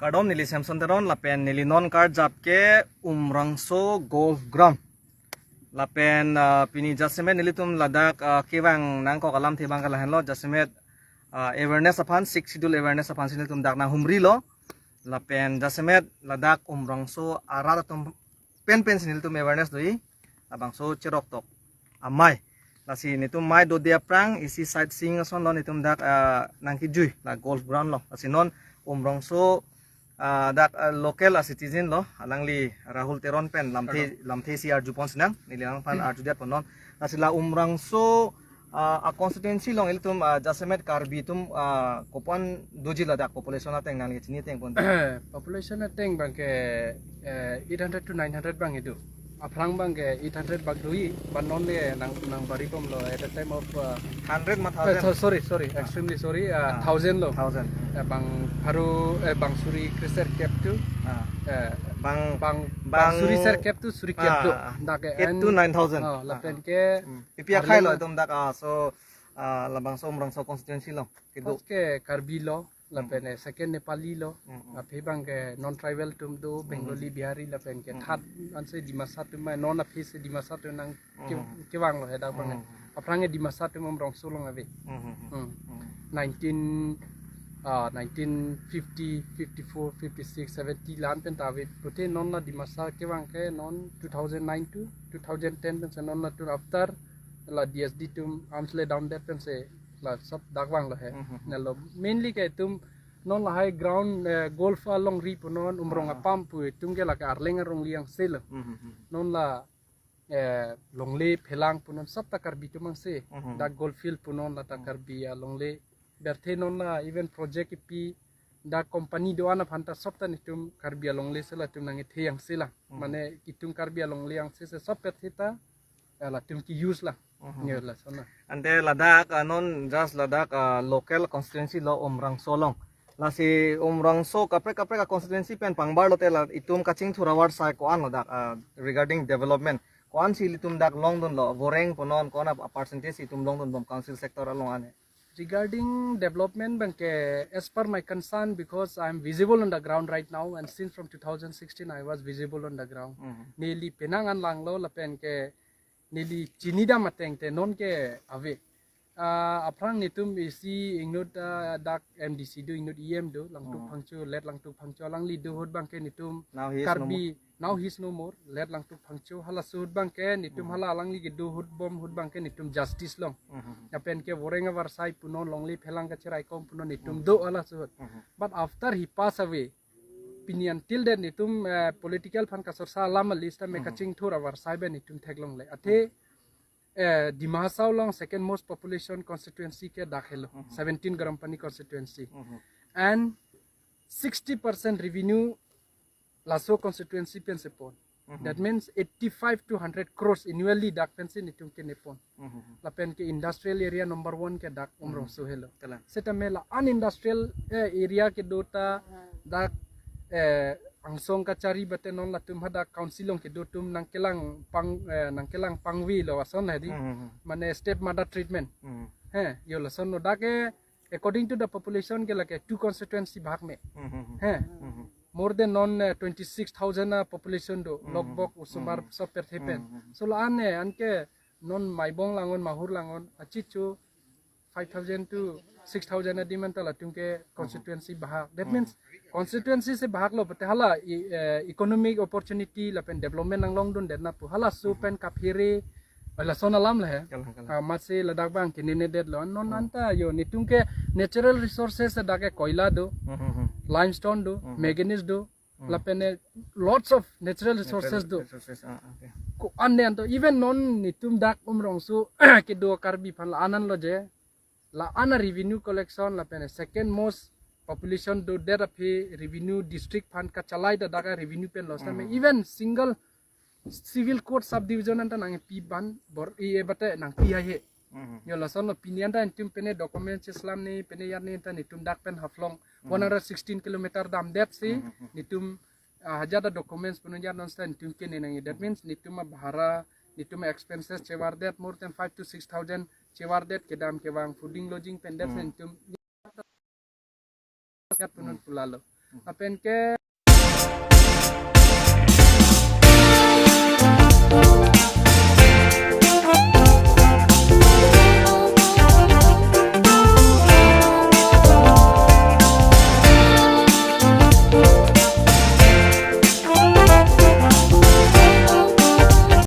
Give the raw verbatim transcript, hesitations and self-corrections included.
Kardom, neli Samson Teron lapen neli non karjap ke Umrangso Golf Ground. Lapen ah, pini jasemet nelitum ladak ah, kevang nangkok alamthe abang ke lahenlo, jasemet ah, awareness aphan, Sixth Schedule awareness aphan si nelitum dak nanghumrilo. Lapen jasemet ladak Umrangso arat atum penpen si nelitum awareness do-i, labangso cheroktok amei. Lasi nelitum mei dode aphrang isi sightseeing asonlo, nelitum dak ah, nangkejui la golf ground along. Lasi non Umrangso ah, dak ah, local a citizen lo, alangli Rahul Teron pen lamthe lamthe si arjupon sinang, neli alangphan arjudetpon non. Lasi la Umrangso ah, a constituency along ilitum ah, jasemet Karbi atum ah, kopan doji ladak, population ateng nangli chini ateng pon? Population ateng abang ke eh, eight hundred to nine hundred abang do. Aphrang abang ke eight hundred bak do-i, but non le nang nang bari bomlo at the time of uh, Hundred ma eh, thousand? So, sorry, sorry, extremely sorry, uh, Ah. thousand lo. Thousand. Eh, bang pharo eh, bang suri kre serkep tu. Ah. Eh, Bang bang bang bang suri serkep tu, suri kep tu. Ah. Dak ke Eight and to nine thousand. Oh, Ah. lapen ke Hmm. Ipi akhai lo Arleng itum dak ah, so ah, labangso Umrangso constituency along kedo. First ke Karbi lo, lapen eh, second Nepali lo, Mm, mm. aphi abang ke non tribal atum do, Bengali, Bihari, lapen ke Mm, third ansi Dimasa atum mai, non aphi si Dimasa atum nang ke- Mm. kevanglo he dak abang. Mm. Aphrang ke Dimasa atum Umrangso along ave. Mm, mm, mm. Hmm. Mm. nineteen ah nineteen fifty, fifty-four, fifty-six, seventy la-an pen ta ave. Pute non la Dimasa kevang ke non two thousand nine to two thousand ten pensi, non latum after la D S D atum arms lay down det pensi la sop dak vanglo he. Mhm. Nalo mainly ke itum non lahai ground eh, golf alongri pu non, Umrong Ah. Apam pu itum ke lake Arleng arong liang selo. Mhm, mhm. Non la eh, longle phelang pu non sop ta Karbi atum angse. Mhm. Dak golf field pu non la ta Mhm. Karbi alongle. Berthe non la even project ipi dak company do-an aphan ta sop ta nelitum Karbi alongle si latum nangkethe angse la. Mhm. Mane itum Karbi alongle angse si sop berthe ta eh, latum ke-use la. Mhm. Yo, lason na. Ante ladak ah, non just ladak ah, local constituency lo Umrangso along. Lasi Umrangso kaprek kaprek a constituency pen pangbar lote la itum kachingthur avarsai ko-an lo dak ah, regarding development. Ko-an si ilitum dak longdunlo, voreng pu non ko-an a percentage itum longdunbom council sector along an he? Regarding development abang ke, as per my concern, because I'm visible on the ground right now, and since from two thousand sixteen I was visible on the ground. Mhm. Neli penang an langlo lapen ke neli chinidam ateng te non ke ave. Ah, aphrang nelitum isi ingnut ah, dak M D C do, ingnut E M do, Langtuk Hmm. Phangcho, late Langtuk Phangcho, alangli do ahut abang ke nelitum Now he is no Karbi, now he is no more, late Langtuk Phangcho, halaso ahut abang ke nelitum Hmm. hala alangli kedo ahut bom ahut abang ke nelitum justice long. Mhm. Lapen ke voreng avarsai pu non, longle phelang kacherai kom pu non nelitum Hmm. do halaso ahut. Mhm. But after he pass away, pini until then nelitum eh, political aphan kasorsa alam a list me Hmm. kachingthur avarsai pen nelitum theklongle. Athe eh, Dima Hasao along second most population constituency ke dak helo, Mhm. seventeen Garampani constituency. Mhm. And sixty percent revenue laso constituency pensi pon. Mhm. That means eighty-five to hundred crores annually dak pensi nelitum ke nepon. Mhm. Lapen ke industrial area number one ke dak Mhm. Umrangso helo. Kalang. Setame la-an industrial eh, area kedo ta dak eh, angsong kachari bate non latum hadak council along kedo atum nangkelang pang eh, nangkelang pangvelo ason hedi. Mhm. Mane stepmother treatment. Mhm. He, yo lason no dak ke according to the population ke lake two constituency bhag me. Mhm. He. Mhm. More than non eh, twenty-six thousand a population do. Mhm. Lokbok, Osomar, Mhm. sop berthe pen. Mhm. So la-an eh, anke non Maibong langon, Mahur langon, achicho five thousand to six thousand adim an ta latum ke constituency bhag. That Mhm. means constituency si bhag lo, pute hala i- eh, economic opportunity lapen development nanglongdundet na pu halaso Mhm. pen kaphere, lason alam le he. Kalang, kalang. Ah, amatsi ladak abang ke nene det lo. Non Mhm. anta yo nelitum ke natural resources dak ke koila do, Mhm, mhm. limestone do, Mhm. manganese do, Mhm. lapen eh, lots of natural resources Natural do. resources, ah, okay. Ko-an de anto, even non nelitum dak Umrangso kedo Karbi aphan la-an an lo je, la-an a revenue collection lapen eh, second most population dodet aphi revenue district aphan kachalai ta dak a revenue pen lo setame Mhm. even single civil code subdivision anta nangpi ban bor-i e bate nangpi haihe. Mhm. Yo lason lo pini anta nelitum pine document cheslam ni pine yar ni anta nelitum dak pen Haflong Mhm. one hundred sixteen kilometer damdet si Mhm, mhm. nelitum ah, hajat a documents pu non yar non seta nelitum kene nangji. That means nelitum abhara, nelitum expenses chevardet more than five to six thousand chevardet, kedam kevang, fooding lodging pen det Mhm. nelitum yat pu non Mhm. pu lalo. Lapen ke